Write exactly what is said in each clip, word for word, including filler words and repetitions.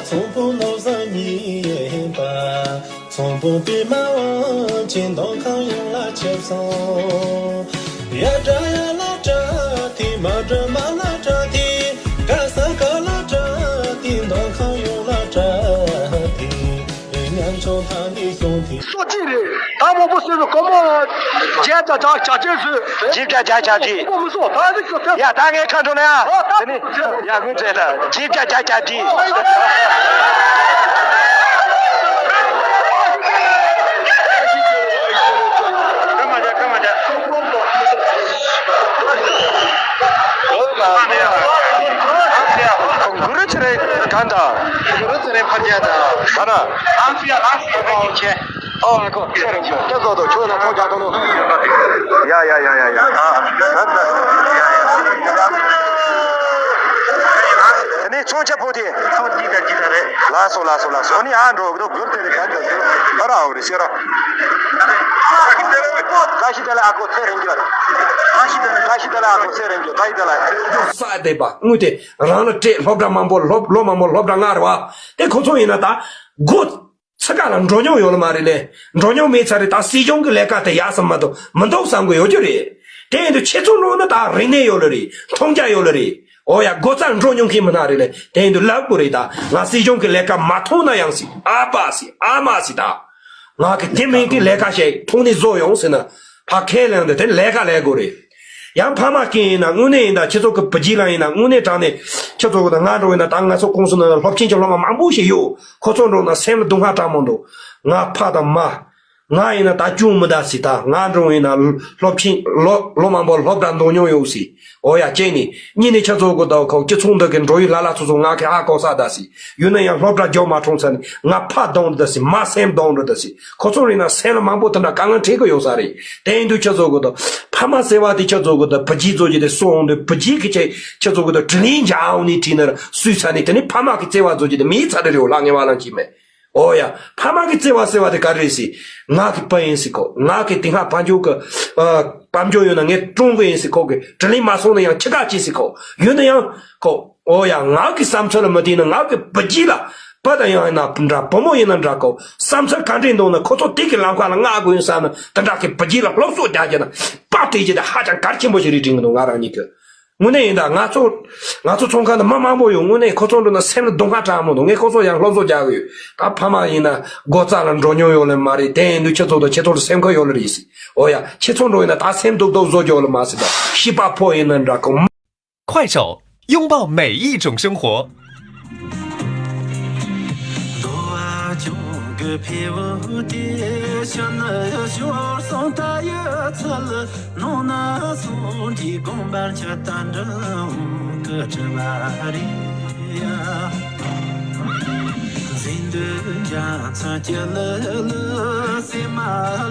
ཚོང་དཔོན་བློ་བཟང་གཉིས་ཡིན་པ། ཚོང་དཔོན་པད་མ་དབང་ཆེན་མདོ་ཁམས་ཡོངས་ལ་ཁྱབ་སོང་། ཡ་དྲག་ཡ་ལ་དྲག་དེ། མ་དྲག་མ་ལ་དྲག་དེ། ག་ས་ག་ལ་དྲག་དེ། མདོ་ཁམས་ཡོངས་ལ་དྲག་དེ། ཉམ་ཆུང་ཐང་ནས་སོང་དེ། སོ་གཅིག་རེད། ད་མང་པོ་བཟོས་པའི་སྒོར་མོ་བརྒྱད་དང་བརྒྱ་ཆ་བརྒྱད་བཟོས། བརྒྱད་བརྒྱ་བརྒྱ་ཆ་བརྒྱད། སྒོར་མོ་མི་སོང་། ད་ནི་ཁྱོད་ཐེབས། ཡ་ད་ངས་ཁ་འགྲོ་ན་ཡ། ཨོ་ད་དེ་ནི་ཡ་ངོས་བྲལ་ད། བརྒྱད་བརྒྱ་བརྒྱ་ཆ་བརྒྱད། ཁ་མ་རྒྱག་ཁ་མ་རྒྱག་གུ་རུ་ཚེ་རིང་གང་དང་། གུ་རུ་ཚེ་རིང་ཕ་རྒྱལ་དང་། ཨ་ར། ཨང་སི་ཡ་ཨང་སི་ཡ་ཨོ་ཁེ། ཨོ་ཨ་ཁོ་ཚེ་རིང་ཁྱོད་སྐྱབས་བཟོ་དང་ཁྱོད་ལ་ཚོང་རྒྱག་དང་ནོ། ཡ་ཡ་ཡ་ཡ་ཡ། ཨ་ཨ། ད་ནི་ཚོང་ཆ་ཕོ་དེ། ཚོང་གཅིག་དང་གཅིག་དང་རེད། ལགས་སོ་ལགས་སོ་ལགས་སོ། ཨ་ནི་ཨ་འགྲོ་འགྲོ་གུར་དེ་རེད། ག་འགྲོ་རྒྱུ་ཨ་ར་ཨོ་རེད་ཤེས་ར། བཀྲ་ཤིས་བདེ་ལེགས་ཨ་ཁོ་ཚེ་རིང་རྒྱུ་རེད། བཀྲ་ཤིས་བདེ་ལེགས་ཨ་ཁོ་ཚེ་རིང་རྒྱུ། བཀྲ་ཤིས་བདེ་ལེགས། ས་དེ་པ་དངུལ་དེ་རང་ལ་སྤྲད། སློབ་གྲྭ་མང་པོ་སློབ་ལོ་མང་པོ་སློབ་གྲྭ་ལྔ་རེད་བ། དེ་ཁོ་ཚོ་ཡིན་ན་ད་སྒོ་ཚ་ག་ལ་འགྲོ་མྱོང་ཡོད་ལ་མ་རེད་ལེ། འགྲོ་མྱོང་མེད་ཚ་རེད། ད་སྲིད་གཞུང་གི་ལས་ཀ་དེ་ཡག་ས་མ་གཏོགས་མི་འདུག་བསམ་གི་ཡོད་རྒྱུ་རེད། དེ་ཡིན་དུས་ཁྱེད་ཚོ་ནང་ན་ད་རིག་གནས་ཡོད་ལ་རེད། མཐོང་རྒྱ་ཡོད་ལ་རེད། ཨོ་ཡ་སྒོ་རྩར་འགྲོ་མྱོང་མཁན་མི་སྣ་རེད་ལེ། དེ་ཡིན་དུས་ལབ་དགོས་རེད། ད་ང་སྲིད་གཞུང་གི་ལས་ཀ་མ་མཐོང་ན་ཡང་སྲིད། ཨ་ཕ་སྲིད་ཨ་མ་སྲིད། ད་ང་གི་དེ་མིན་གི་ལས་ཀ་བྱས་མཐོང་ནས་བཟོ་ཡོང་ཟེར་ན་ཕ་ཁས་ལེན་དེ་དེ་ལས་ཀ་ལས་དགོས་རེད། ཡང་ཕ་མ་སྐྱེ་ཡིན་ན་དངོས་གནས་ཡིན། ད་ཁྱེད་ཚོ་གི་བུ་རྒྱུད་ལ་ཡིན་ན་དངོས་གནས་དྲང་གནས་ཁྱེད་ཚོ་གི་ད་ང་འགྲོ་ཡིན་ན་ད་ང་ཚོ་ཀུང་སི་ནང་ལ་སློབ་ཆེན་གྱི་སློབ་མ་མང་པོ་ཞིག་ཡོད། ཁོ་ཚོ་འགྲོ་ན་སེམས་ལ་སྡུག་བསྔལ་དྲག་མོ་འདུག་ང་ཕ་དང་མ། ང་ཡིན་ན་ད་ཅུང་མི་འདའ་སྲིད། ད་ང་འགྲོ་ཡིན་ན་སློབ་ཆེན་ལོ་ལོ་མང་པོ་སློབ་གྲྭ་འགྲོ་མྱོང་ཡོད་སྲིད། ཨོ་ཡ་གཅིག་ནི། གཉིས་ནི་ཁྱེད་ཚོ་གི་ད་ཁོ་སྤྱི་ཚོགས་འདི་གི་འགྲོ་ཡི་ལ་ལ་ཚོ་ཚོ་ང་གི་ཧ་གོ་ས་འདའ་སྲིད། ཡིན་ན་ཡང་སློབ་གྲྭ་རྒྱོབ་མ་འཁྲུངས་ཚར་ནི་ང་ཕ་གདོང་འདི་སྲིད། མ་སེམས་གདོང་འདི་སྲིད། ཁོ་ཚོ་རིག་ན་སེམས་ལ་མང་པོ་དེ་འདྲ་དཀའ་ངལ་འཕྲད་གི་ཡོད་ས་རེད། དེ་ཡིན་དུས་ཁྱེད་ཚོ་གི་ད་ཕ་མ་ཟེར་བ་དེ་ཁྱེད་ཚོ་གི་ད་བུ་རྒྱུད་ཚོ་གི་དེ་སོང་དུས་བུ་རྒྱུད་གི་ཁྱེད་ཁྱེད་ཚོ་གི་ད་དྲིན་ལན་འཇལ་འོང་ནི་དྲིན་ནར་སུས་ཚར་ནི། དེ་ནི་ཕ་མ་གི་བརྩེ་བ་ཚོ་གི་དེ་མིའི་ཚ་རེ་རེ་བ་ལ་ངེས་པ་ལ་གྱིས་མེད། ཨོ་ཡ། ཕ་མ་གི་བརྩེ་བ་ཟེར་བ་དེ་ག་རེ་ཟེར། ང་གི་ཕ་ཡིན་ཟེར་ཁོ། ང་གི་དེ་སྔ་དཔལ་འབྱོར་གི་ཨ་དཔལ་འབྱོར་ཡོད་ན་ངས་བཀྲོངས་གི་ཡིན་ཟེར་ཁོ་གི། དྲིན་ལན་མ་སོང་ན་ཡང་འཆི་ཁ་ཅི་ཟེར་ཁོ། ཡོད་ན་ཡང་ཁོ། ཨོ་ཡ། ང་གི་བསམ་ཚུལ་ལ་མི་བལྟས་ན་ང་གི་བུ་རྒྱུད་ལ་བུ་དང་ཡང་ཡིན་ན་འདྲ་བུ་མོ་ཡིན་ན་འདྲ་ཁོ། བསམ་ཚུལ་ག་འདྲས་འདུག་ན་ཁོ་ཚོ་དེ་གི་ལམ་ཁ་ལ་མངགས་དགོས་ཡིན་བསམ་ན་དེ་འདྲ་གི་བུ་རྒྱུད་ལ་སློབ་གསོ་རྒྱག་རྒྱུ་ན་པ་དེ་རྒྱུ་དེ་ཧ་ཅང་གལ་ཆེན་པོ་ཞིག་རེད་དྲན་གི་འདུག་ང་རང་ཉིད་ཀྱི། དངོས་གནས་ཡིན་ད། ང་ཚོ་ང་ཚོ་ཚོང་ཁང་དུ་མི་མང་པོ་ཡོད། དངོས་གནས་ཁོ་ཚོ་འགྲོ་ན་སེམས་ལ་སྡུག་བསྔལ་དྲག་མོ་འདུག་ངས་ཁོ་ཚོ་ཡང་སློབ་གསོ་རྒྱག་གི་ཡོད། ད་ཕ་མ་ཡིན་ན་སྒོ་རྩ་ལ་འགྲོ་མྱོང་ཡོད་ལེ་མ་རེད། དེ་ཡིན་དུས་ཁྱེད་ཚོ་དང་ཁྱེད་ཚོ་ལ་སེམས་ཁུར་ཡོད་ལེ་རེད་ཟེར། ཨོ་ཡ། ཁྱེད་ཚོ་འགྲོ་ཡིན་ན་ད་སེམས་སྡུག་སྡུག་བཟོ་རྒྱུ་ལེ་མ་ཟེར། ད་ཤི་པ་ཕོ་ཡིན་ན་འདྲ་ཁོ། 快手，拥抱每一种生活。 འདོ་བ་ཅུང་གི་འཕེལ་བོ་དེ་ཕྱི་ནས་ཤོར་སོང་། ད་ཡོད་ཚད་ནང་ན་སོང་གི་དགོངས་པར་འཆར། ད་འདྲ་འོང་གི་དྲི་བ་རེད་ཡ། འཛིན་འདོད་འཇའ་ཚོན་གྱི་ལི་ལི། སེམས་མ་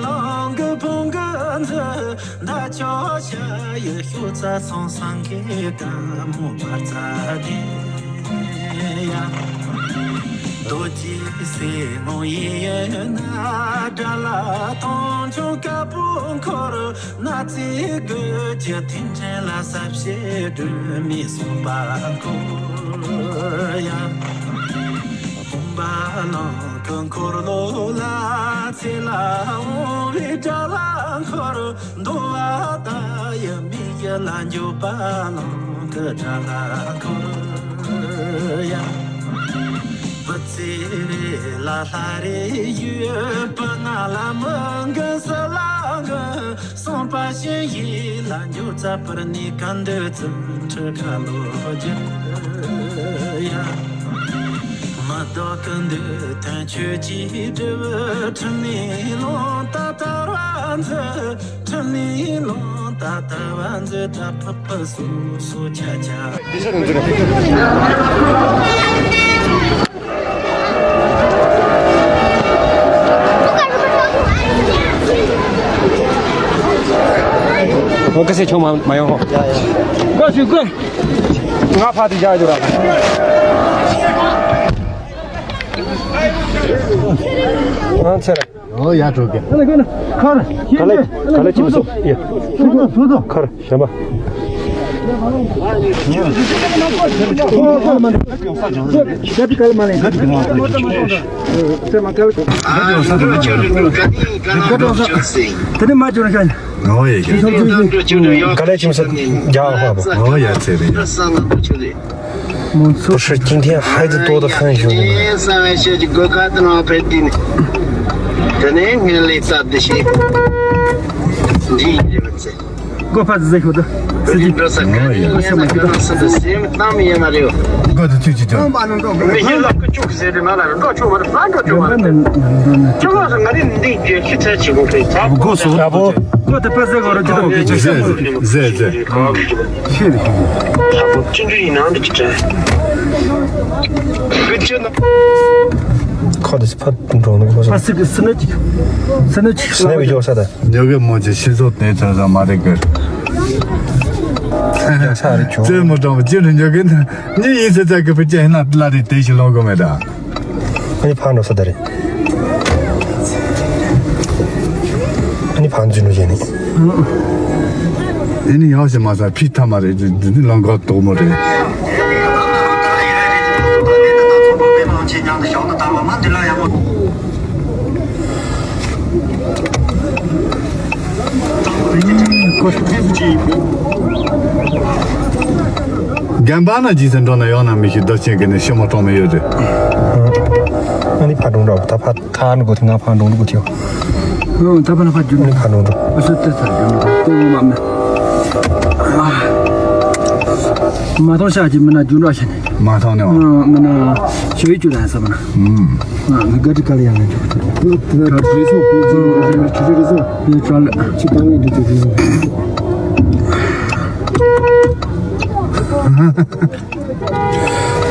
ལོང་གི་ཕུང་གི་མཛོད། ད་ཆོག་ཤ་ཡི་ཤོག་ཚ་སང་སང་གི་ཀ་མོ་བར་ཚ་དེ་ཡ། རྡོ་རྗེ་སེ་མོ་ཡི་ཡན་ན་དགྲ་ལྷ་མཐོང་ཆུང་དཀར་པོ་འཁོར། ན་ཚི་དགོད་ཀྱི་ཐིང་ཕྲན་ལ་ཟབ་ཞི་སྒྲོན་མེ་གསུངས་པ་འཁོར་ཡ། བུམ་པ་གླང་གི་འཁོར་ལོ་ལ་ཚེ་ལ་འོང་བའི་དགྲ་ལྷ་འཁོར། འདོ་བ་ད་ཡི་མིག་ཡི་ལ་འགྱོད་པ་ལང་གི་དགྲ་ལྷ་འཁོར་ཡ། བུ་ཚེ་རེ་ལ་ལྷ་རེ་ཡོད། བུ་ང་ལ་མི་འགི་སུ་ལ་འགི། སོང་པ་ཤི་ཡི་ལ་འགྱོད་རྩ་བར་ནི་ག་འདོད་ཙམ་ཁྲི་ཁ་ལོ་རྒྱུ་ཡ། མི་ལྡོག་གི་འདོད་དོན་ཆོས་ཀྱི་སྒྲུབ། ཁྲི་ནས་ལོང་ད་དར་བ་མཛོད། ཁྲི་ནས་ལོང་ད་དར་བ་མཛོད། ད་ཕུ་ཕུ་སུ་སུ་ཆ་ཆ། ཨོ་ཀ་སེ་ཆོ་མ་མ་ཡོང་ཧོ། ཀ་སེ་ཀ། ང་ཕ་དེ་བཞག་རྒྱུ་ར། ང་ཚེ་ར། ཨོ་ཡ་འགྲོ་གི། ཁར། ག་ལེ་ག་ལེ་ཅི་མི་སོ་ཡ། ཁར་ཞན་པ། དེ་ནས་མ་བྱུང་ན་ཤ། ཨོ་ཡ་ཡ། ག་ལེ་ཁྱིམ་ས་རྒྱ་བ་པོ། ཨོ་ཡ་ཚེ་རིང་། 不是，今天孩子多得很，兄弟们。 སྒོ་ཕར་ཟེར་ཤོག་ད། སི་ཅི། ཨོ་ཡ། ཨ་ཤ་མ་ཤི་ད། སྒོ་དེ་ཚུད་ཅི་ཐོན། སྒོ་སོ། སྒོ་དེ་ཕར་ཟེར་གོ་རོ་ཅི་ད། ཟེ་ཟེ། ཤེས་རེད། ཁོ་དེ་ཕར་འགྲོ་ནི་ཁོ་ས། ཕར་སི་སི་ནི་ཅིག་སི་ནི་ཅིག་སི་ནི་བི་ཇོ་ས་ད། ཉོ་གི་མོ་ཅིག་ཤི་ཚོ་དེ་ཚོ་ས་མ་རེད་གི། ཡང་ས་རེད་ཆོ། ཙེ་མོ་གྲོང་པ་ཅི་རུ་ཉོ་གི་ན་ནི་ཡིན་ཚེ་ཚ་གི་ཕི་ཅེ་ན་ལ་རེད་དེ་ཤི་ལོང་གི་མེད་ད། ཨ་ནི་ཕར་འགྲོ་ས་ད་རེད། ཨ་ནི་ཕར་འཛུལ་འགྲོ་བྱས་ནས། ཨེ་ནི་ཡག་ཞིག་མ་ཟ་ཕི་ཐ་མ་རེད། འདི་འདི་ནི་ལང་ཀ་དོག་མོ་རེད། རྒན་པ་ན་ཇི་ཙམ་འགྲོ་ན་ཡོང་ན་མི་ཤི་རྡོ་ཆེན་གི་ནི་ཤི་མོ་གྲོང་མི་ཡོད་རེད། ཨ་ནི་ཕར་འགྲོ་འགྲོ་ད་ཕར། ཐར་ནི་གོ་ཐི་ང་ཕང་འགྲོ་ནི་གོ་ཐི། ཨོ་ད་ཕ་ན་ཕ་རྒྱུ་ནི་ཕང་འགྲོ་འགྲོ། ཨ་སོ་ཏེ་ཚར་རྒྱུ་ནི་ཏེ་ངོ་མ་མེ། མ་ཐོང་ཤ་ཅི་མི་ན་རྒྱུ་འགྲོ་ཤ་ནི། མ་ཐོང་ནི་ཨ་མི་ན་ཤོ་ཡི་ཅུ་ལན་ས་མི་ན། ཨ་མི་ག་ཏི་ག་ལ་ཡང་ན་ཅུ། ཏེ་ན་རི་སོ་པུ་ཅི་རི་སོ་རི་སོ་ཡི་ཅུ་ལ་ཅི་ཏང་ངི་འདི་ཅུ་རི་སོ།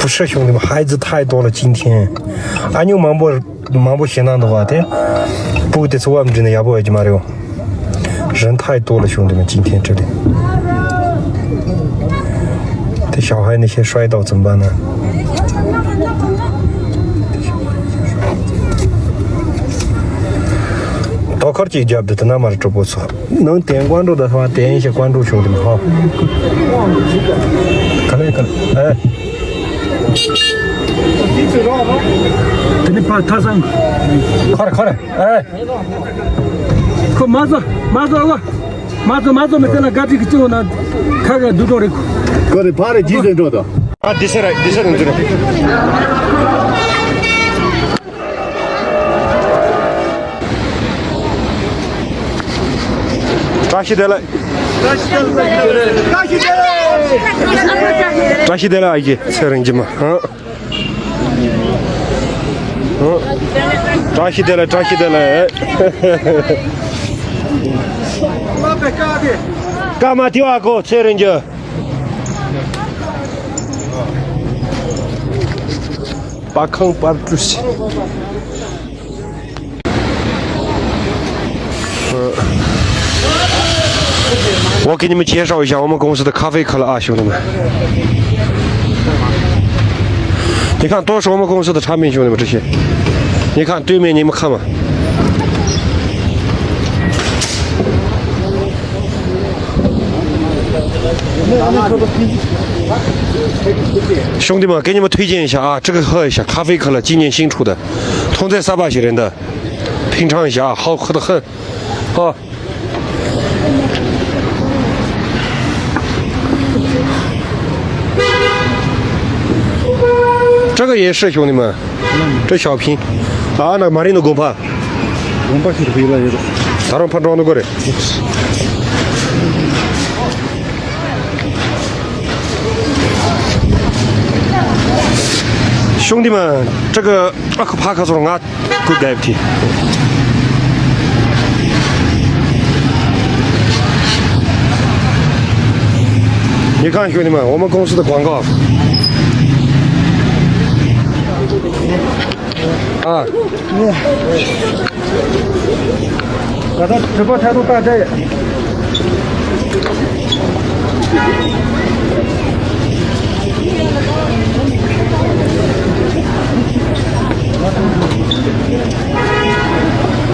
不是兄弟们，孩子太多了，今天。俺有忙不 མང་པོ་ཞེ་ན་འདུག་བ་དེ། སྤུ་གུ་དེ་ཚོ་བབ་འདྲི་ན་ཡག་པོ་ཡོད་ཀྱི་མ་རེད། 人太多了，兄弟们，今天这里。这小孩那些摔倒怎么办呢？ད་ཁར་ཅིག་རྒྱབ་དུ་དེ་ན་མར་གྲོགས་པོ་ཚོ། 能点关注的话，点一下关注，兄弟们哈。可以，可以。哎。 དེ་ནི་ཕ་ཐ་སང་། ཁར་ཁར། ཨེ། ཁོ་མ་ཟོ་མ་ཟོ་ཨ། མ་ཟོ་མ་ཟོ་མི་ཚེ་ན་ག་ཅིག་གི་ཅི་འོ་ན་ཁ་ག་དུ་འགྲོ་རེད། ཁོ་རེ་ཕ་རེ་ཇི་ཟེར་འགྲོ་དོ། ཨ་དེ་སེ་ར་དེ་སེ་ར་འཛུ་ར། བཀྲ་ཤིས་བདེ་ལེགས། བཀྲ་ཤིས་བདེ་ལེགས་ཨ་ཡེ་ཚེ་རིང་ཇི་མ། བཀྲ་ཤིས་བདེ་ལེགས། བཀྲ་ཤིས་བདེ་ལེགས། ཀ་མ་ཏི་བ་ཀོ་ཚེ་རིང་ཇི། པ་ཁང་པར་ཀྲུ་སི། 我给你们介绍一下我们公司的咖啡可乐啊，兄弟们。你看，都是我们公司的产品，兄弟们，这些。你看对面你们看嘛。 兄弟们，给你们推荐一下啊，这个喝一下，咖啡可乐，今年新出的，通在沙巴西人的，品尝一下啊，好喝的很，啊。这个也是，兄弟们，这小瓶，啊，那马林的公帕。 དགོན་པ་ཞིག་ཕུལ་ལ་ཡོད། ད་རུང་ཕར་འགྲོ་འདུག་གོ་རེད། 兄弟们，这个阿克帕克松啊，good guy。 你看，兄弟们，我们公司的广告。 ཨ། ད་ལྟ་དྲི་བ་ཐད་གཏོང་བཏང་འདྲ་ཡ།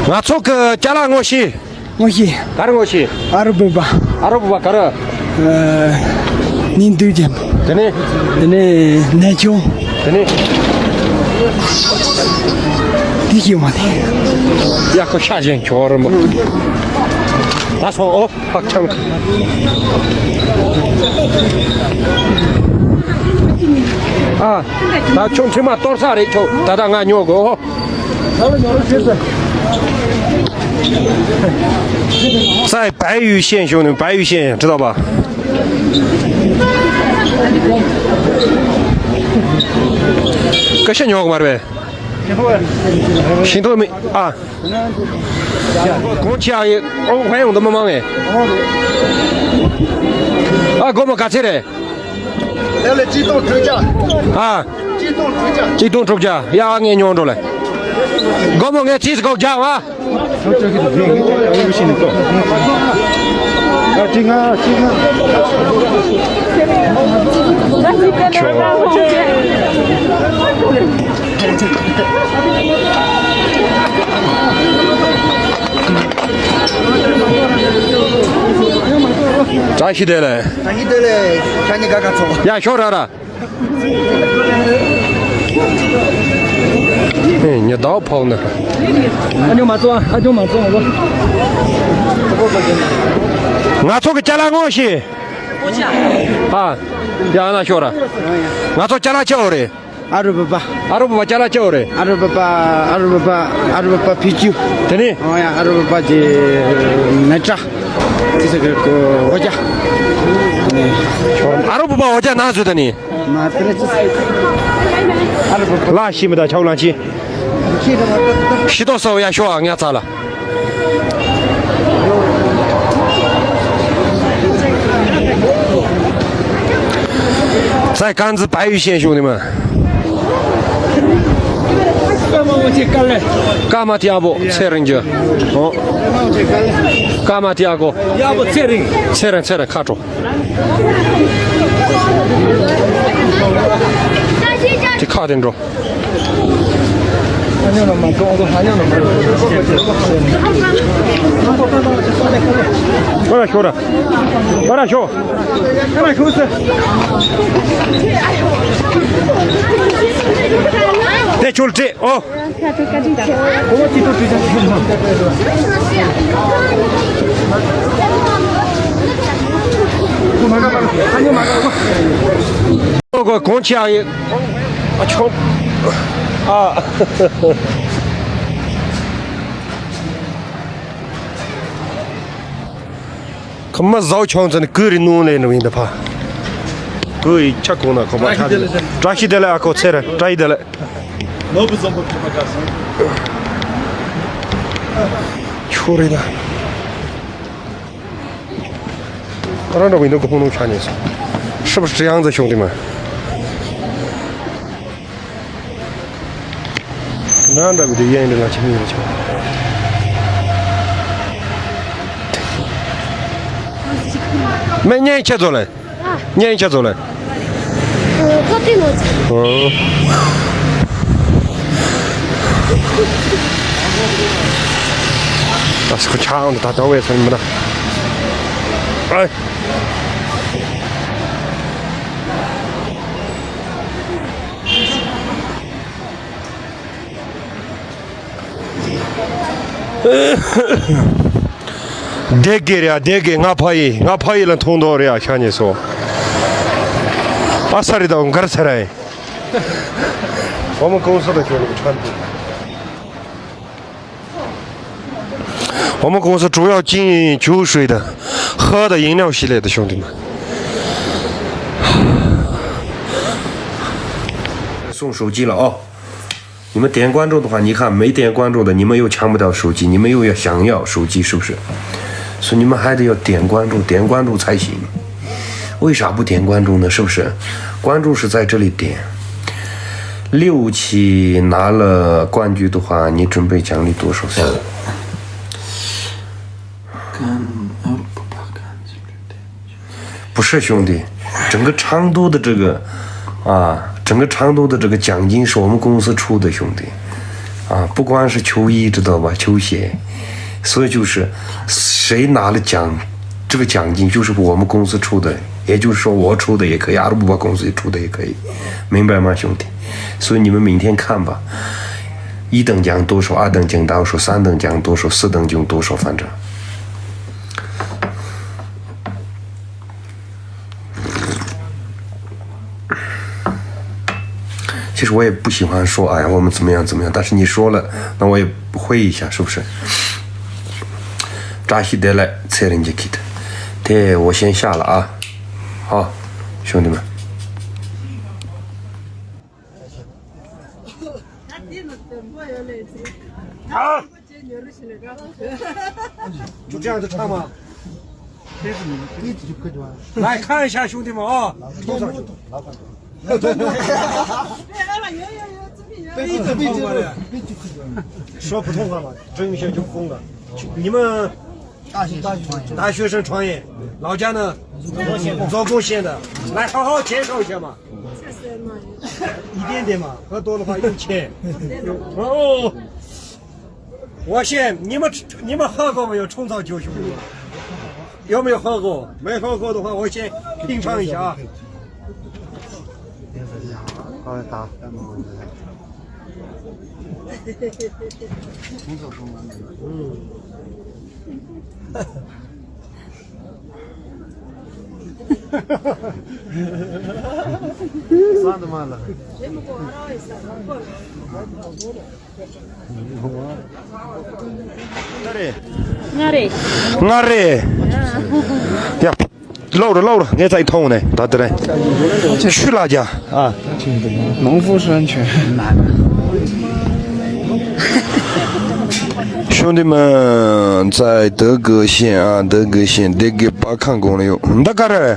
ང་ཚོ་གི་ཅ་ལག་ངོ་ཤེས། ངོ་ཤེས། ག་རེ་ངོ་ཤེས། ཨ་རུ་བུ་བ། ཨ་རུ་བུ་བ་ག་རེ། ཨ། ནི་འདུས་ཀྱང་། དེ་ནས། དེ་ནས་ནས་ཆུང་། དེ་ནས། དེ་ཞིག་མ་དེ། ཡ་ཁོ་ཤ་ཞན་ཁྱོ་རི་མོ། ད་སོང་ཨོ་ཕག་ཆང་། ཨ། ད་ཆུང་ཁྲི་མ་གཏོར་ས་རེད་ཁྱོ་ད་ད་ང་ཉོ་དགོས་ཨོ། 在白玉县兄弟，白玉县知道吧？可是你好玩呗？行动没啊？讲起来，我还用这么忙哎？啊，给我们干脆嘞。 དེ་ལ་གཅིག་སྟོང་དྲུག་བརྒྱ། ཨ། གཅིག་སྟོང་དྲུག་བརྒྱ། གཅིག་སྟོང་དྲུག་བརྒྱ། ཡ་ངས་ཉོ་འགྲོ་ལེ། སྒོར་མོ་ངས་གཅིག་སྒོར་བརྒྱ་བ། ཨ་གཅིག་ང་གཅིག་ང་། བཀྲ་ཤིས་བདེ་ལེགས། བཀྲ་ཤིས་བདེ་ལེགས། ཁྱེད་གཉིས་ཀ་ག་ཚོད། ཡ་ཤོག་ར་ར། ཨེ་ཉི་ཟླ་ཕོག་ནི། ཨ་ཉོ་མ་ཚོ་ཨ་ཉོ་མ་ཚོ་ཨ་ལོ། ང་ཚོ་གི་ཅ་ལག་ངོ་ཤེས། ཨ། ཡ་ན་ཤོག་ར། ང་ཚོ་ཅ་ལག་ཆེ་བོ་རེད། ཨ་རུ་བ་པ། ཨ་རུ་བ་པ་ཅ་ལག་ཆེ་བོ་རེད། ཨ་རུ་བ་པ། ཨ་རུ་བ་པ། ཨ་རུ་བ་པ་ཕི་ཅུ། དེ་ནི། ཨོ་ཡ་ཨ་རུ་བ་པ་ཅི། མེ་ཏྲ། ཅི་ཟེར་གི་གོ་འོ་ཅ། ཨ་རུ་བ་པ་འོ་ཅ་ན་ཟུ་དེ་ནི། མ་ཏྲ་ཅི་ཟེར། ཨ་རུ་བ་པ། ལ་ཤི་མི་ད་ཆའོ་ལང་ཅི། ཤི་ཏོ་སོ་ཡ་ཤོ་ཨ་ངའི་ཚ་ལ། 在甘孜白玉县兄弟们。 སྐར་མ་ཐི་ཡག་པོ་ཚེ་རིང་རྒྱུ། ཨོ། སྐར་མ་ཐི་ཡག་པོ། ཡག་པོ་ཚེ་རིང་། ཚེ་རིང་ཚེ་རིང་ཁ་དྲོ། དེ་ཁ་དེ་འགྲོ། ཨ་ར་ཤོ་ར། ཨ་ར་ཤོ་ཟེར། དེ་ཆུ་ལ་སྤྲད་ཨོ། ཨོ་གོ་གོང་ཆེ་ཨ་ཡེ། ཨ་ཆོ། ཨ། ཁ་མ་ཟའོ་ཆང་ཙན་ཀུ་རི་ནུང་ལེ་ནུ་ཡིན་ད་ཕ། ཀུ་ཡི་ཆ་ཁོང་ན་ཁོ་མ་ཆ་དེ། བཀྲ་ཤིས་བདེ་ལེགས། ཨ་ཁོ་ཚེ་ར་བཀྲ་ཤིས་བདེ་ལེགས། ནོར་བུ་བཟང་པོ་ཁྱོད་མ་དགའ་སོང་། ཆོ་རེ་ད། ཨ་ར་འདྲ་བོ་ཡིན་ད་ཁོ་ཕུང་ནུ་ཆ་ཉེ་སོང་། ཧྲི་པ་ཧྲི་ཡང་ཛ་ཤོང་དེ་མ། ན་འདྲ་བའི་དེ་ཡན་འདྲ་ལ་ཆེ་མི་ཡོད་ཆེ། མེ་ཉན་ཁྱེད་ཚོ་ལ། ཉན་ཁྱེད་ཚོ་ལ། ཁོ་ཐི་ནོ། ཨ་སི་ཁོ་ཆ་འོང་ད་ད་ད་བས་སོང་མི་ན། ཨ། བདེ་དགེ་རེད་ཨ། བདེ་དགེ་ང་ཕ་ཡི་ང་ཕ་ཡི་ལ་མཐོང་མདོག་རེད་ཨ། ཤ་ཉེ་སོ། ཨ་ས་རི་དང་མགར་ས་ར་ཡི། 我们公司的兄弟穿的。 我们公司主要经营酒水的、喝的饮料系列的兄弟们。送手机了啊！你们点关注的话，你看没点关注的，你们又抢不到手机，你们又要想要手机，是不是？所以你们还得要点关注，点关注才行。为啥不点关注呢？是不是？关注是在这里点。 六期拿了冠军的话，你准备奖励多少钱？不是兄弟，整个昌都的这个啊，整个昌都的这个奖金是我们公司出的，兄弟啊，不光是球衣，知道吧？球鞋，所以就是谁拿了奖，这个奖金就是我们公司出的。也就是说，我出的也可以，阿拉伯公司出的也可以，明白吗，兄弟？所以你们明天看吧。一等奖多少，二等奖多少，三等奖多少，四等奖多少，反正。其实我也不喜欢说，哎呀，我们怎么样怎么样，但是你说了，那我也灰一下，是不是？扎西德来，才人家给的，对，我先下了啊。好，兄弟们。啊！就这样子唱吗？来看一下，兄弟们啊，冲上去。说普通话嘛，争一下就疯了。你们大学生创业，老家呢？做贡献的，来好好介绍一下嘛。一点点嘛，喝多的话又欠。哦，我先，你们你们喝过没有？冲草酒兄弟们，有没有喝过？没喝过的话，我先品尝一下啊。ང་རེད། ང་རེད། ཡ། ལོག་རོ་ལོག་རོ། ངས་ཚ་ཡི་མཐོང་ནས་ད་དེ་རེད། ཆུ་ལ་རྒྱ། ཨ། 农夫山泉。 兄弟们，在德格县啊，德格县德格巴看公路有，你在干啥？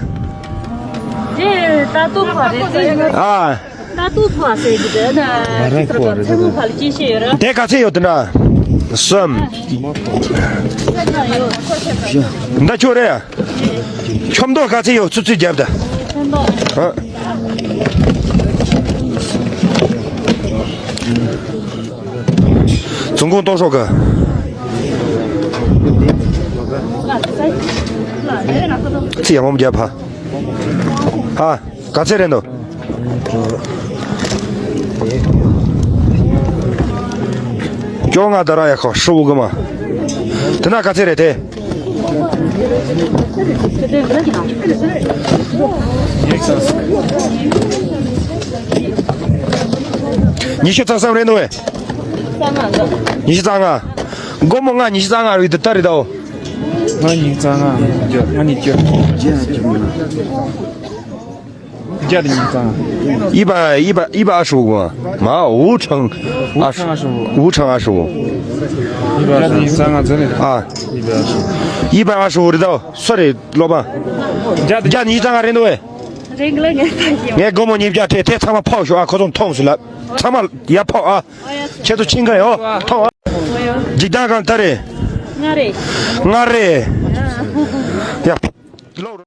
这大肚婆的，这个啊，大肚婆谁的那，这个菜木跑了几些人。 དེ་ག་ཚད་ཡོད་དེ་འདྲ། གསུམ། འདི་ཁྱོད་རེད། ཁྱོད་མདོག་ག་ཚད་ཡོད། ཚུར་ཚུར་རྒྱབ་ད། ཨ། ཙུང་ཀུང་ཏོག་ཤོག་གི། ཚིག་ཡང་མོ་རྒྱབ་ཕ། ཨ། ག་ཚད་རེད་འདུག་སྐྱོ་ང་ད་ར་ཡ་ཁོ་ཧྲུ་བུ་གི་མ། དེ་ན་ག་ཚད་རེད་དེ། ཉི་ཤུ་རྩ་གསུམ་རེད་འདུག་བས། ཉི་ཤུ་རྩ་ལྔ། སྒོར་མོ་ལྔ། ཉི་ཤུ་རྩ་ལྔ་རེད་དེ་ད་རེད་དོ། ང་ཉི་ཤུ་རྩ་ལྔ། ང་ཉི་ཤུ། བརྒྱ་དང་ཉི་ཤུ་རྩ་ལྔ། 一百，一百，一百二十五嘛，嘛，五乘二十，五乘二十五。一百二十五。啊，一百二十五。一百二十五རེད་དོ། སུ་རེད་སློབ་མ། བརྒྱ་དང་ཉི་ཤུ་རྩ་ལྔ་རེད་འདུག་བས། རེད་ལ་ངས་ད་ཡོད། ངས་སྒོར་མོ་ཉིས་བརྒྱ་སྤྲད་དེ་ཚང་མ་ཕོག་ཤོག་ཨ། ཁོ་ཚོ་མཐོང་སོང་ལབ། ཚང་མ་ཡར་ཕོག་ཨ། ཁྱེད་ཚོ་ཕྱིན་ག་ཡོད་མཐོང་ཨ། འཇིག་རྟེན་གང་ད་རེད། ང་རེད། ང་རེད། ཡ། ལོག་རོ།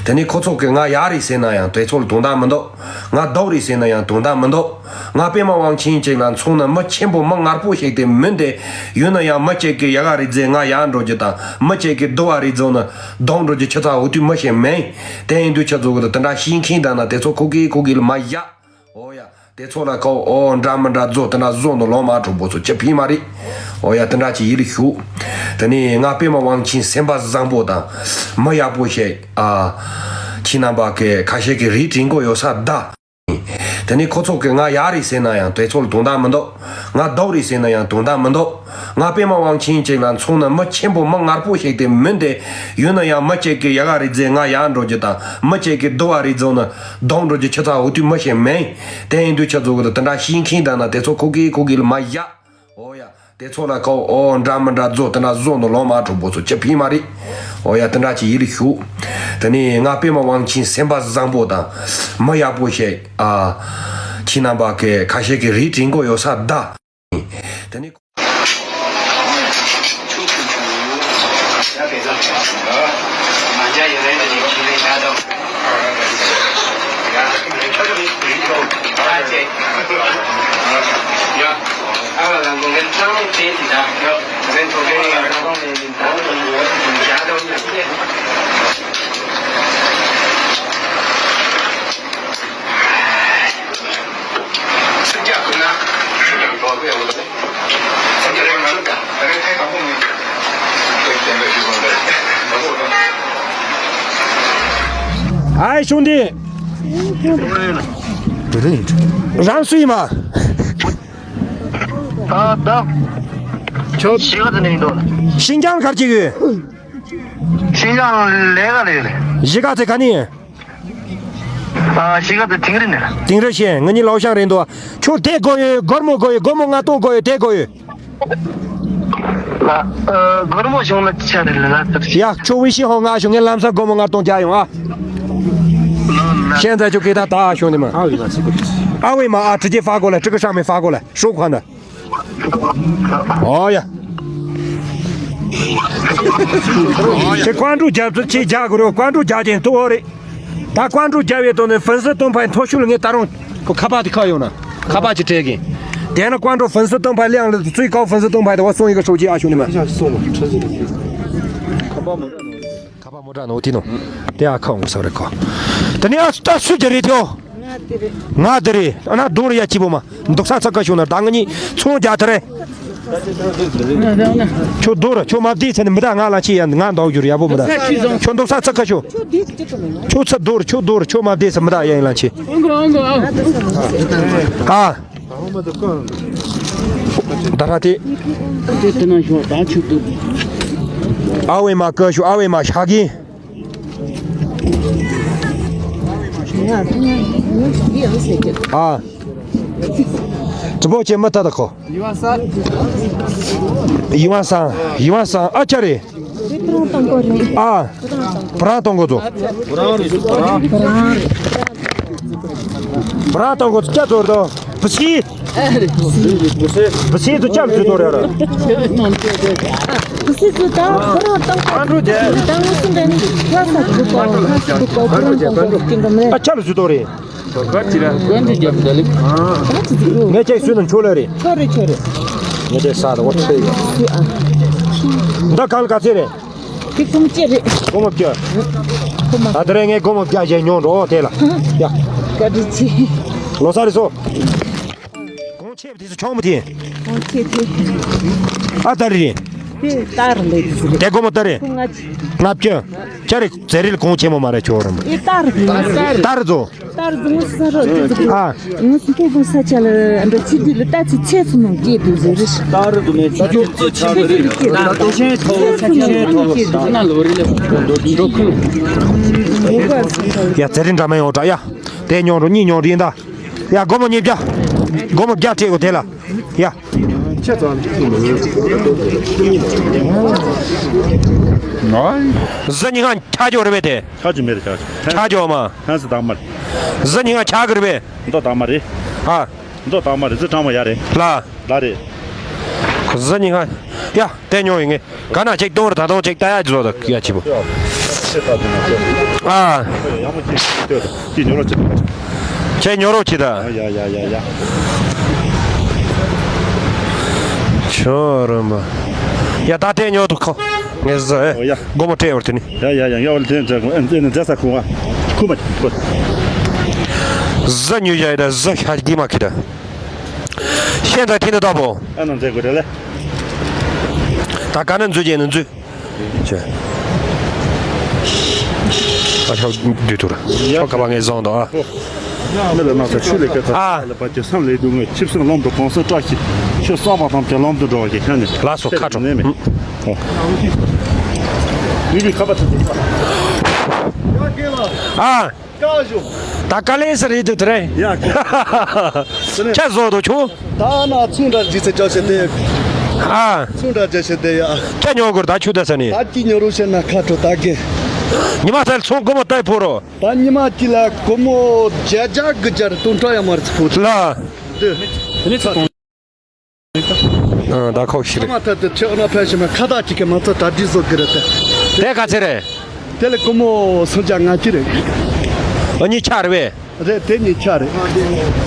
དེ་ནས་ཁོ་ཚོ་གིས་ང་ཡག་རེད་ཟེར་ན་ཡང་དེ་ཚོ་ལ་དོན་དག་མི་འདུག་ང་སྡུག་རེད་ཟེར་ན་ཡང་དོན་དག་མི་འདུག་ང་པད་མ་དབང་ཆེན་ཅིག་ལ་མཚོན་ན་མི་ཆེན་པོ་མི་ངར་པོ་ཞིག་དེ་མིན་ཏེ། ཡིན་ན་ཡང་མི་གཅིག་གིས་ཡག་ག་རེད་ཟེར་ན་ཡག་འགྲོ་རྒྱུ་དང་། མི་གཅིག་གིས་སྡུག་པ་རེད་ཟེར་ན་སྡུག་འགྲོ་རྒྱུ་ཆུ་ཚ་འུ་དུས་མི་ཞིག་མིན། དེ་ཡིན་དུས་ཆུ་ཚོད་གི་དེ་འདྲ་ཤེས་མཁན་དང་ན་དེ་ཚོ་ཁོ་གིས་ཁོ་གིས་ལ་མ་བཞག་འོ་ཡ། དེ་ཚོ་ལ་ཁོ་ཨོ་འདྲ་མི་འདྲ་བཟོ་དེ་འདྲ་བཟོ་ནོ་ལོ་མ་གྲོགས་པོ་ཚོ་ཅི་ཕན་མ་རེད། ཨོ་ཡ་དེ་འདྲ་ཅིག་ཡིད་ལ་ཞུགས། དེ་ནས་ང་པད་མ་དབང་ཆེན་སེམས་པ་བཟང་པོ་དང་མི་ཡག་པོ་ཞིག་ཨ། ཁྱེད་རྣམ་པ་གི་ཁ་ཤས་ཀྱི་རིགས་དྲན་གོ་ཡོད་ས་གདའ། དེ་ནས་ཁོ་ཚོ་གིས་ང་ཡག་རེད་ཟེར་ན་ཡང་དེ་ཚོ་ལ་དོན་དག་མི་འདུག་ང་སྡུག་རེད་ཟེར་ན་ཡང་དོན་དག་མི་འདུག་ང་པད་མ་དབང་ཆེན་ཅིག་ལ་མཚོན་ན་མི་ཆེན་པོ་མི་ངར་པོ་ཞིག་དེ་མིན་ཏེ། ཡིན་ན་ཡང་མི་གཅིག་གིས་ཡག་ག་རེད་ཟེར་ན་ཡག་འགྲོ་རྒྱུ་དང་། མི་གཅིག་གིས་སྡུག་པ་རེད་ཟེར་ན་སྡུག་འགྲོ་རྒྱུ་ཆུ་ཚ་འུ་དུས་མི་ཞིག་མིན། དེ་ཡིན་དུས་ཆུ་ཚོད་གི་དེ་འདྲ་ཤེས་མཁན་དང་ན་དེ་ཚོ་ཁོ་གིས་ཁོ་གིས་ལ་མ་བཞག་ཨོ་ཡ། དེ་ཚོ་ལ་ཁོ་ཨོ་འདྲ་མི་འདྲ་བཟོ་དེ་འདྲ་བཟོ་ནོ་ལོ་མ་གྲོགས་པོ་ཚོ་ཅི་ཕན་མ་རེད། ཨོ་ཡ་དེ་འདྲ་ཅིག་ཡིད་ལ་ཞུགས། དེ་ནས་ང་པད་མ་དབང་ཆེན་སེམས་པ་བཟང་པོ་དང་མི་ཡག་པོ་ཞིག་ཨ། ཁྱེད་རྣམ་པ་གི་ཁ་ཤས་ཀྱི་རིགས་དྲན་གོ་ཡོད་ས་གདའ། དེ་ནས། ཅུང་འདི། རང་སུ་ཡིན་མ། ད་ད། ཁྱོད་གཞིས་ཀ་རྩེ་ནས་ཡིན་འདུག་ཤིང་ཅང་གར་གྱི་ཡོད། ཤིང་ཅང་ལས་ཀ་ལས་ཡོད་ལས། གཞིས་ཀ་རྩེ་ག་ནས་ཡིན། ཨ་གཞིས་ཀ་རྩེ་དིང་རི་ནས། དིང་རི་ཤེས། ང་གཉིས་ལའོ་ཤང་རེད་འདུག་ཁྱོད་དེ་དགོས་ཡོད། སྒོར་མོ་དགོས་ཡོད། སྒོར་མོ་ལྔ་སྟོང་དགོས་ཡོད། དེ་དགོས་ཡོད། ལ། ཨ་སྒོར་མོ་གཞུང་ལ་ཆ་རེ་ལ་ལ་ཡ། ཁྱོད་ཝི་ཤི་ཧོ་ང་གཞུང་ངའི་ལམ་སང་སྒོར་མོ་ལྔ་སྟོང་རྒྱག་ཡོང་ཨ། ཤེས་ཚ་ཁྱོད་སྐད་ད་ད་ཨ་ཤོང་ནི་མ། ཨ་ཝེ་མ་ཨ་ཁྲི་ཅི་ཧྥ་གོ་ལ་ཁྲི་ཀི་ཧྲ་མེ་ཧྥ་གོ་ལ་ཧྲུག་ཁ་ན། ཨོ་ཡ། ཁྱེད་ཀོང་ཀྲུག་རྒྱབ་ཚུལ་ཁྱེད་རྒྱག་དགོས་རེད། ཀོང་ཀྲུག་རྒྱག་ཅན་ཐུག་འོ་རེད། ད་ཀོང་ཀྲུག་རྒྱབ་ཡོད་དོ་ནས་ཧྥིན་སི་སྟོང་ཕའི་མཐོ་ཤོས་ལ་ངས་ད་རུང་ཁོ་ཁ་པར་དེ་ཁ་ཡོང་ན་ཁ་པར་ཅིག་སྤྲད་གིན། དེ་ན་ཀོང་ཀྲུག་ཧྥིན་སི་སྟོང་ཕའི་གླེང་ལ་ཚུལ་ཀའོ་ཧྥིན་སི་སྟོང་ཕའི་དེ་བ་སོང་ཡི་ག་ཧྲོ་ཅི་ཨ་ཤུ་ནི་མ། ཁ་པར་མོ་ཊ་ནོ་དེ་ནོ། དེ་ཨ་ཁ་འོང་ས་རེད་ཁོ། དེ་ནས་ཨ་ད་སུ་ཅི་རེད་དེའོ། ང་དེ་རེད། ང་དེ་རེད། ཨ་ན་རྡུང་རེ་ཡ་སྐྱིད་པོ་མ། འདུག་ས་ཚ་ཁ་ཤོ་ན་ད་ང་གཉིས་ཚོང་རྒྱག་ཐུབ་རེད། ཁྱོད་རྡུང་རེ་ཁྱོད་མ་བདེ་ཚེ་ནི་མི་ད་ང་ལ་ཁྱི་ཡ་ང་འདུག་རྒྱུར་ཡ་པོ་མི་ད། ཁྱོད་འདུག་ས་ཚ་ཁ་ཤོ། ཁྱོད་འདི་སྐྱིད་པོ་མེད་ན། ཁྱོད་ཚ་རྡུང་རེ་ཁྱོད་རྡུང་རེ་ཁྱོད་མ་བདེ་ཚེ་མི་ད་ཡ་ཡིན་ལ་ཁྱི། ཨ། ད་ར་དེ། དེ་དེ་ན་ཤོག་ད་ཆུ་འདུག་ཨ་ཝེ་མ་ཀ་ཤོ་ཨ་ཝེ་མ་ཤ་གི། ཨ། དྲི་བོ་ཅན་མི་ལྟ་ད་ཁོ། ཡིན་བ་ས། ཡིན་བ་ས། ཡིན་བ་ས། ཨ་ཅག་རེད། རི་པྲང་དང་གོ་རེད། ཨ། པྲང་དང་གོ་ཚོ། པྲང་རེད་པྲང་། པྲང་དང་གོ་ཚོ་ཅག་ཚོར་དོ། བུ་སི། བུ་སི་ཚོ་ཅག་ཚོར་དོ་རེད་ར། བུ་སི་ཚོ་ད་པྲང་དང་གོ། ཨ་འགྲོ་དེ། ད་ངོ་སུ་འདྲ་ནི་ལ་ས་གོ་གོ་པྲང་དང་གོ་ཅིང་གམ་རེད། ཨ་ཅག་ལ་ཚོར་དོ་རེད། དོ་ག་ཅི་ར། གོན་དེ་རྒྱབ་ད་ལེ། ད་ཅི་ཅི་རུ། ངས་ཅིག་སུས་ནམ་ཆོག་ལེ་རེད། ཆོག་རེད་ཆོག་རེད། ངས་དེ་ས་དང་བ་ཁྲེ་ཡོད། སུ་ཨ། ད་གང་ག་ཚེ་རེད། དེ་ཀུང་ཅེ་རེད། སྒོར་མོ་བརྒྱ། ཁོ་མ། ད་དེ་རིང་ངས་སྒོར་མོ་བརྒྱ་བྱས་ཉོ་འགྲོ་དེ་ལ། ཡ། བཀའ་དྲིན་ཆེ། ལོ་གསར་རེད་སོ། གོང་ཆེ་བ་དེ་ཚོ་ཆུང་མོ་དེ། གོང་ཆེ་དེ། ཨ་ད་རེད། དེ་ད་རེད་ལེ་དེ་ཚོ་རེད། དེ་སྒོར་མོ་ད་རེད། ཁོ་ང་ཅི། ལྔ་བཅུ། ཁྱེད་རེད་ཟེ་རིལ་གོང་ཆེན་མོ་མ་རེད་ཁྱོད་རེད། ཨེ་ད་རེད་ད་རེད། ད་རེད་ཚོ། ད་རུང་ས་རོ་དེ་ཚོ། ཨ། ངོ་སུ་ཕོ་བོ་ས་ཆ་ལ་འདྲ་ཅི་དུས་ལ་ལྟ་ཚེ་ཚེ་ཚོ་ནང་སྐྱེས་དུས་ཟེར་རེད། ད་རུང་དུ་མེད་ཆུ་ཆུ་ཆུ་ཆུ་ཆུ་ཆུ་ཆུ་ད་དེ་ཤེས་ཐོག་ཆུ་ཆུ་ཆུ་ཆུ་ཆུ་ཆུ་ན་ལོ་རེ་ལེ་འགྲོ་ཁུལ། ཡ་ཚེ་རིང་འདྲ་མེད་ཡོང་འདྲ་ཡ། དེ་ཉོ་འགྲོ་གཉིས་ཉོ་འདྲ་ཡིན་ད། ཡ་སྒོར་མོ་ཉིས་བརྒྱ། སྒོར་མོ་བརྒྱ་སྤྲད་དགོས་དེ་ལ། ཡ། ཁྱེད་ཚོ། གཟི་ཉི་ཤང་ཆ་ཇོ་རེད་པས་དེ། ཆ་ཇོ་མེད་ཆ་ཇོ། ཆ་ཇོ་མ། ཧན་སི་དང་མ་རེད། གཟི་ཉི་ཤང་ཆ་གི་རེད་པས། མདོ་དང་མ་རེད། ཨ། མདོ་དང་མ་རེད་གཟི་གྲང་མོ་ཡ་རེད། ལ། ལ་རེད། གཟི་ཉི་ཤང་། ཡ་དེ་ཉོ་ཡིན་ངེས། ག་ན་ཅིག་གཏོང་ར་ད་དུང་ཅིག་ལྟ་ཡ་ཇི་ལོ་ད་ཡ་ཆི་པོ། ཨ། ཡ་མོ་ཅིག་ཅིག་ཉོ་རོགས་ཅིག་ཁྱེད་ཉོ་རོགས་ཅིག་ད། ཡ་ཡ་ཡ་ཡ། ཆོ་རོ་མ། ཡ་ད་ལྟའི་ཉོ་ཐུབ་ཁོ། ངས་ཟ་ཨེ། ཨོ་ཡ། སྒོར་མོ་སྤྲད་བར་དུ་ནི། ཡ་ཡ་ཡ་ཡ་འོ་ལ་དེ་འཛད་ཁོ་ཨེ་འཛད་ནི་འཛད་ས་ཁོ་ཨ། ཁུ་མ་ཁུ། ཟ་ཉོ་ཡ་ཡ་ད་ཟ་ཤ་གི་མ་ཁི་ད། ཤེས་ད་ཁྱི་ནི་ད་པོ། ཨ་ནང་མཛད་དགོས་རེད་ལེ། ད་ག་ན་འཛུལ་རྒྱས་ནི་འཛུལ། ཅེ། ཨ་ཆོག་བདུད་ཐུར། ཡ། ཁ་པ་ངས་བཟང་དོ་ཨ། མི་ལ་ན་ཚ་ཆུ་ལས་ཀ་ཚ། ཨ། ལ་པ་ཅེ་སམ་ལས་དུ་ངས་ཆིབས་སེ་ལམ་དུ་གོང་སེ་བཀྲ་ཤིས། ཆོས་བསམ་པ་ཐམས་ཅད་ལམ་དུ་འགྲོ་བ་ཞིག་ཁྱེད་ནི། ལ་སོ་ཁ་ཁྲོ། ནས་མེད། ཨོ། མི་བི་ཁ་པ་ཚ། ཨ། བཀའ་ཞུ། ད་དཀའ་ལས་སུ་རེད་དུ་དེ་རེད། ཡ། ཁྱེད་བཟོ་དུ་ཆུ། ད་ན་ཚུང་འདྲ་ཇི་ཚེ་བཅའ་བྱེད་དེ། ཨ། ཚུང་འདྲ་བཅའ་བྱེད་དེ་ཡ། ཁྱེད་ཉོ་དགོས་ད་ཆུ་ད་ས་ནི། ད་ཅི་ཉོ་རུ་ཤེ་ན་ཁ་ཁྲོ་ད་གེ། ཉི་མ་ཚལ་ཚོང་སྒོ་མོ་ལྟ་ཕོ་རོ། ད་ཉི་མ་ཅི་ལ་སྒོ་མོ་བརྒྱ་བརྒྱ་དགུ་བརྒྱ་རེ་སྟོང་ཕྲག་ཡ་མ་རེད་ཕོ། ལ། དེ་ནི་ཚོང་། ཨ་ད་ཁོག་ཤི་རེད། ཐ་མ་ཐ་དེ་ཆེ་ཨ་ན་ཕན་ཞིག་མ་ཁ་བཏགས་གཅིག་གི་མ་ཚད་ད་འདི་བཟོ་གི་རེད་དེ། དེ་ག་ཚེ་རེད། དེ་ལས་སྒོར་མོ་སུམ་བརྒྱ་ལྔ་བཅུ་རེད། ཨ་གཉིས་ཆ་རེད་པས། རེད་དེ་གཉིས་ཆ་རེད།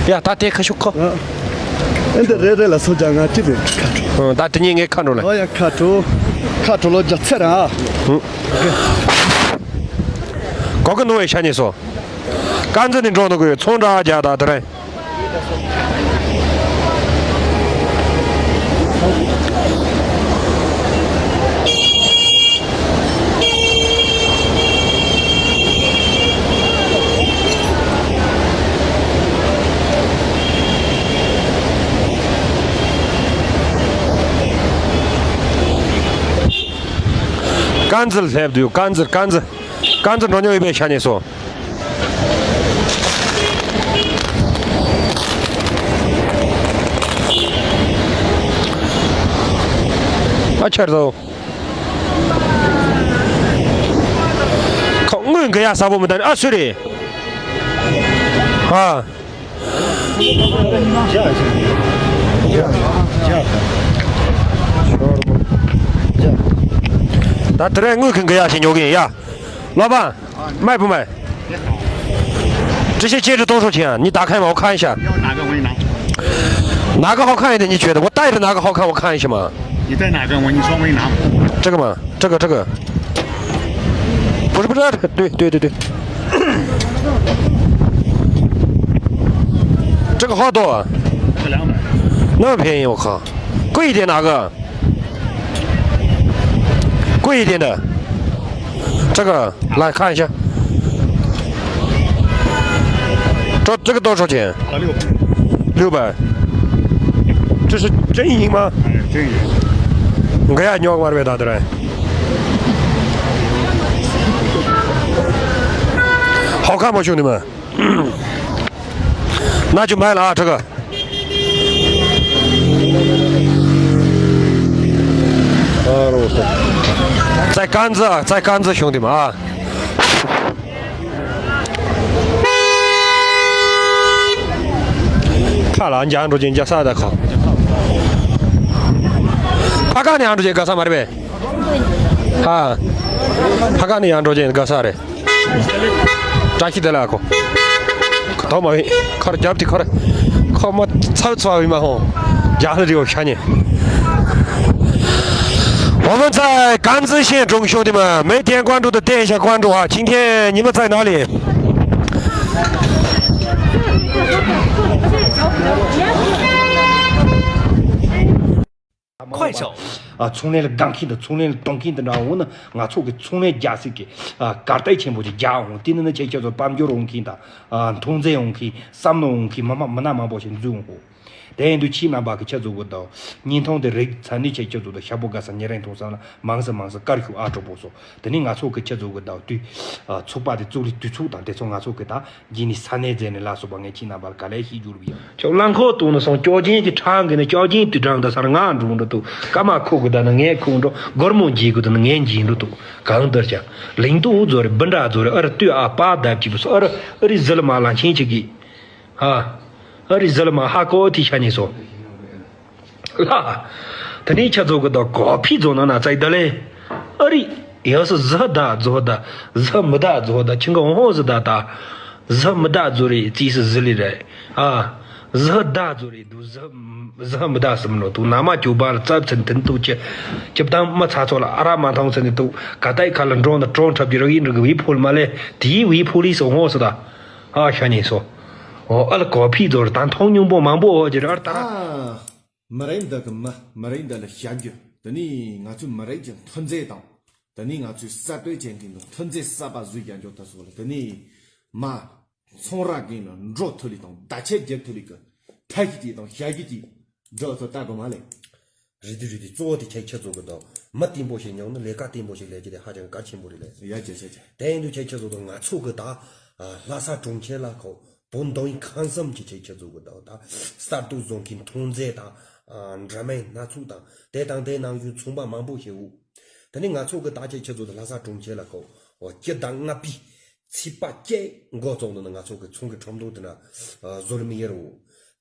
ཡ་ད་དེ་ཁ་ཤུག་ཁོ། ཨ་འདི་རེ་རེ་ལ་སུམ་བརྒྱ་ལྔ་བཅུ་རེད་ཁ་ཁྲོ། ཨ་ད་དེ་གཉིས་ངའི་ཁ་འགྲོ་ལ། ཨ་ཡ་ཁ་ཁྲོ། ཁ་ཁྲོ་ལོ་བརྒྱ་ཚེ་ར། གོ་གི་ནོ་བའི་ཤ་ཉེ་སོ། ཀན་ཛི་ནི་འགྲོ་ནོ་གི་ཚོང་འདྲ་རྒྱ་ད་དེ་རེད། དཀར་མཛེས་སླེབས་འདུག་དཀར་མཛེས། དཀར་མཛེས། དཀར་མཛེས་འགྲོ་མྱོང་ཡོད་པའི་ཤ་ཉེ་སོ། ཨ་ཁྱེར་དོ། ཁོ་དངུལ་འགི་ཡ་ས་པོ་མི་འདུག་ཨ་སུ་རེད། ཨ། ད་དེ་རིང་དངུལ་གི་འགི་ཡ་ཞིག་ཉོ་གི་ཡིན་ཡ། ལོ་པ། 卖不卖？这些戒指多少钱啊？你打开吗？我看一下。要哪个我给你拿。哪个好看一点？你觉得我戴着哪个好看？我看一下嘛。你戴哪个？我，你说我给你拿。这个嘛，这个这个。不是不是，对对对对。这个好多啊。这个两百。那么便宜，我靠。贵一点哪个？贵一点的。这个。 来看一下。这这个多少钱？六百。这是真银吗？哎，真银。我也要买点的。好看吗，兄弟们？那就买了啊，这个。 再干子啊，再干子，兄弟们啊！看了，你讲着急，你家啥的好？他干的讲着急，干啥嘛的呗？啊，他干的讲着急，干啥的？ 扎起得了，哥。头毛，快点，脚底快点，快点，操操一马吼，家里有看见。我们在甘孜县中，兄弟们，没点关注的点一下关注啊！今天你们在哪里？ 快手。 ཨ། ཚོང་ལས་ལ་དགའ་མཁན་དང་ཚོང་ལས་ལ་གཏོང་མཁན་དེ་འདྲ་འོང་ན། ང་ཚོ་གི་ཚོང་ལས་རྒྱག་སའི་གི་ཨ་གར་སྟེགས་ཆེན་པོ་ཅིག་རྒྱག་འོང་། དེ་ནི་ནི་ཁྱེད་ཁྱེད་ཚོ་དཔལ་འབྱོར་འོང་མཁན་དང་། ཨ། མཐོང་ཚད་འོང་མཁན། བསམ་བློ་འོང་མཁན་མི་མ་མི་སྣ་མང་པོ་ཞིག་འཛུལ་འོང་གོ། དེ་ཡིན་དུས་ཁྱེད་རྣམ་པ་གི་ཁྱེད་ཚོ་གི་དང་བརྙན་ཐུང་དེ་རིག་ཚར་ནས། ཁྱེད་ཁྱེད་ཚོ་དང་ཤ་པོ་དགའ་ས་ཉེ་རིང་མཐོང་ས་ལ་མང་ས་མང་ས་དཀར་ཤུགས་ཨ་གྲོགས་པོ་ཚོ། དེ་ནས་ང་ཚོ་གི་ཁྱེད་ཚོ་གི་དང་དུས་ཨ་ཚོགས་པ་དེ་བཙུགས་རིགས་དུས་ཚོགས་དང་དེ་ཚོ་ང་ཚོ་གི་ད། རྗེས་ནས་ས་གནས་མཛད་ནས་ལ་སོགས་པ་ངས་ཁྱེད་རྣམ་པར་ག་ལེར་ཞུས་རྒྱུ་རེད་ཡ། ཁྱོད་རླངས་འཁོར་གཏོང་ནས་སོང་། ཅོག་ཅན་གྱི་ཁྲག་འགི་ནས་ཅོག་ཅན་དུས་གྲངས་འདི་སར་ང་འགྲོ་འགྲོ་འདུག་སྐར་མ་ཁུག་གི་ད་ནི་ངས་ཁུག་འགྲོ། སྒོར་མོ་འཇིག་གི་ད་ནི་ངས་འཇིག་འགྲོ་འདུག་གང་ལྟར་ཀྱང་ལིང་ཏུ་འུ་ཛོ་རེ་བི་འདྲ་ཛོ་རེ་ཨ་རི་ལྟོས་ཨ་པ་བརྡབ་ཅིག་སོ། ཨ་རི་ཨ་རི་ཟི་ལི་མ་ལ་མཁྱེན་ཅིག་གི། ཧ། ཨ་རི་ཟི་ལི་མ་ཧ་གོ་ཐི་ཤ་ཉེ་སོ། ལ། དེ་ནས་ཁྱེད་ཚོ་གི་ད་གོ་ཕི་ཚོ་ནང་ན་ཙའི་ད་ལེ། ཨ་རི། ཡང་སི་ཟི་ཧ་ད་ཛོ་ཧ་ད། ཟི་ཧ་མི་ད་ཛོ་ཧ་ད། ཁྱི་འགའ་འོང་ཧོ་ཟི་ད་ད། ཟི་ཧ་མི་ད་ཛོ་རེ་ཙི་སི་ཟི་ལི་རེ། ཨ། ཟི་ཧ་ད་ཛོ་རེ་དུ་ཟི་ཧ་ཟི་ཧ་མི་ད་སི་མི་ནོ་དུ་ན་མ་ཅུ་བར་ཙབ་ཚན་ཐིན་དུ་ཅི། ཅི་བཏང་མ་ཚ་ཚོ་ལ་ཨ་ར་མ་ཐོང་ཚན་དུ་ག་ཏའི་ཁ་ལ་འགྲོ་ན་གྲོང་འཁྲབ་ཀྱི་ར་ཡིན་རིག་བི་ཕོལ་མ་ལེ། དེའི་བི་ཕོ་ལི་སི་འོང་ཧོ་ཟི་ད། ཨ་ཤ་ཉེ་སོ། ཨོ་ཨ་ལ་གོ་ཕི་ཛོ་རེ་ད་མཐོང་སྙོང་པོ་མང་པོ་འོ་ཅི་ར་ཨ་ར་ད་ར། མི་རིགས་འདི་གི་མི། མི་རིགས་འདི་ལ་བྱ་རྒྱུ། དེ་ནས་ང་ཚོའི་མི་རིགས་ཀྱི་མཐུན་རྫས་དང་། དེ་ནས་ང་ཚོའི་གསར་གཏོད་བྱེད་མཁན་གྱི་མཐུན་རྫས་གསར་པ་བཟོས་རྒྱག་རྒྱུ་དེ་སོགས་ལ། དེ་ནས་མ་ཚོང་ར་གིན་ལ་འགྲོ་ཐུབ་ལི་དང་བརྡ་ཆད་རྒྱག་ཐུབ་ལི་གི་ཕ་གི་དེ་དང་བྱ་རྒྱུ་དེ་འགྲོ་ཐུབ་ལྟ་དགོས་མ་ལེ། རེད་དེ་རེད་དེ། གཙོ་བོ་དེ་ཁྱེད་ཁྱེད་ཚོ་གི་དང་མི་བརྟན་པོ་ཞིག་ཉོ་ན་ལས་ཀ་བརྟན་པོ་ཞིག་ལས་རྒྱུ་དེ་ཧ་ཅང་གལ་ཆེན་པོ་རེད་ལེ། ཡ་ཅེ་ཅེ་ཅེ། དེ་ཡིན་དུས་ཁྱེད་ཁྱེད་ཚོ་དང་ང་ཚོ་གི་ད་ལྷ་ས་གྲོང་ཁྱེར་ལ་ཁོ། བོད་མདོ་དབུས་ཁམས་གསུམ་གྱི་ཁྱེད་ཁྱེད་ཚོ་གི་དང་ད་གསར་གཏོད་བཟོ་མཁན་མཐོང་རྫས་དང་། ཨ། འདྲ་མིན་སྣ་ཚོགས་དང་། དེ་དང་དེ་ནང་བཞིན་ཚོང་པ་མང་པོ་ཞིག་འོ། དེ་ནས་ང་ཚོ་གི་ད་ཁྱེད་ཁྱེད་ཚོ་དང་ལྷ་ས་གྲོང་ཁྱེར་ལ་ཁོ། ཨོ། སྤྱི་ཟླ་ལྔ་པའི་ཚེས་པ་བཅུ་འགོ་བཙུགས་ནས་ང་ཚོ་གི་ཚོང་གི་ཁྲོམ་སྡོང་དེ་འདྲ་བཟོ་རིམ་ཡེར་འོ།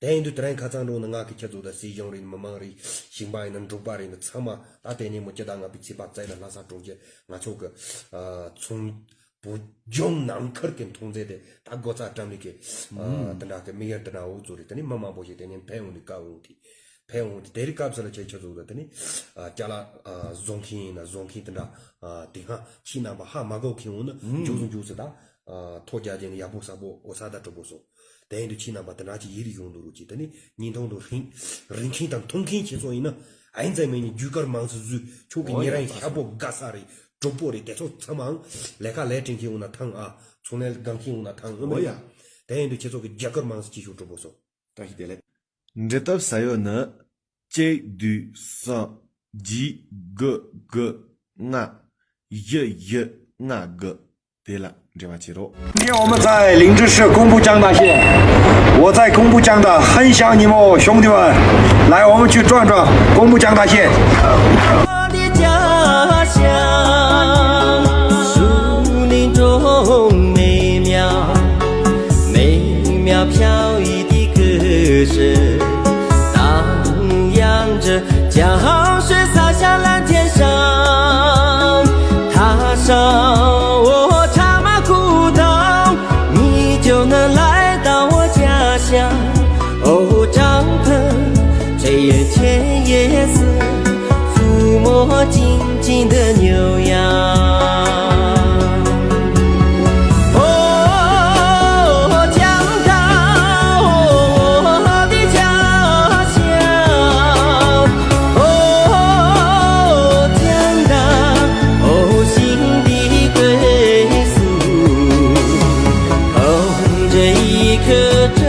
དེ་ཡིན་དུས་དེ་རིང་ཁ་སང་རོང་ནས་ང་གི་ཁྱེད་ཚོ་དང་སྲིད་གཞུང་རེད། མི་མང་རེད། ཞིང་པ་ཡིན་ན་འབྲོག་པ་རེད་ན་ཚང་མ་ད་དེ་ནས་མོ་སྤྱི་ཟླ་ལྔ་པའི་ཚེས་པ་བཅུ་ལ་ལྷ་ས་གྲོང་ཁྱེར་ང་ཚོ་གི། ཨ། ཚོང་བོད་ལྗོངས་ནང་ཁུལ་གྱི་མཐོང་རྫས་དེ་ད་སྒོ་རྩ་བཀྲམ་ནས་ཀྱི། ཨ། དེ་འདྲ་གི་དམིགས་ཡུལ་དེ་འདྲ་འོ་བཟོ་རེད། དེ་ནས་མི་མང་པོ་ཞིག་དེ་ནས་ཕེབས་འོང་དུས་སྐབས་འོང་དུས། ཕན་ཡོང་དེ་དེ་རིང་སྐབས་སུ་ལ་ཁྱེད་ཁྱེད་ཚོ་ལ་དེ་ནི། ཨ། ཅ་ལག་ཨ། བཟོ་མཁན་ཡིན་ན་བཟོ་མཁན་དེ་འདྲ། ཨ། དེ་སྔ་ཁྱེད་རྣམ་པ་ཧ་མ་གོ་མཁན་འོང་ན། ཨུམ། མགྱོགས་སུ་མགྱོགས་སུ་ད། ཨ། ཐོ་རྒྱག་རྒྱག་ནས་ཡག་པོ་ཟབ་པོ་འོ་ས་ད་གྲུབ་པོ་སོང་། དེ་ཡིན་དུས་ཁྱེད་རྣམ་པ་དེ་འདྲ་ཅིག་ཡིད་རིག་ཡོང་འདུག་རུ་ཅིག་དེ་ནི་བརྙན་ཐུང་དུ་རིན་རིན་མཁན་དང་མཐོང་མཁན་ཁྱེད་ཚོ་ཡིན་ན། ཨ་ཡིན་ཙམ་མིན་ནི་རྒྱུ་སྐར་མང་སུ་བཟོས་ཁྱོད་ཀྱི། ཨོ་ཉེ་ཡ། རང་ཞྭ་པོ་དགའ་ས་རེད། གྲོགས་པོ་རེད། དེ་ཚོ་ཚང་མའང་ལས་ཀ་ལས་དྲན་མཁན་འོང་ན་ཐང་། ཨ། ཚོང་ལས་དགའ་མཁན་འོང་ན་ཐང་། ཨོ་ཡ། དེ་ཡིན་དུས་ཁྱེད་ཚོ་གི་རྒྱ་གར་མང་སུ་ཅིག་ཤོག་གྲོགས་པོ་སོང་། བཀྲ་ཤིས་བདེ་ལེགས། འབྲི་ཐབས་ས་ཡོད་ནི། གཅིག་བདུན་གསུམ། བཞི་དགུ་དགུ་ལྔ། བཞི་བཞི་ལྔ་དགུ། དེ་ལ་འབྲེལ་བ་བྱེད་རོགས། 今天我们在灵芝市公布江大县，我在公布江的亨乡尼莫兄弟们，来，我们去转转公布江大县。我的家乡，树林中美妙，美妙飘逸的歌声，荡漾着江水洒向蓝天上。踏上我茶马古道，你就能来到我家乡。哦，帐篷炊烟浅夜色，抚摸静静的牛羊。哦，江大，哦，我的家乡。哦，江大，哦，心的归宿。哦，这一刻真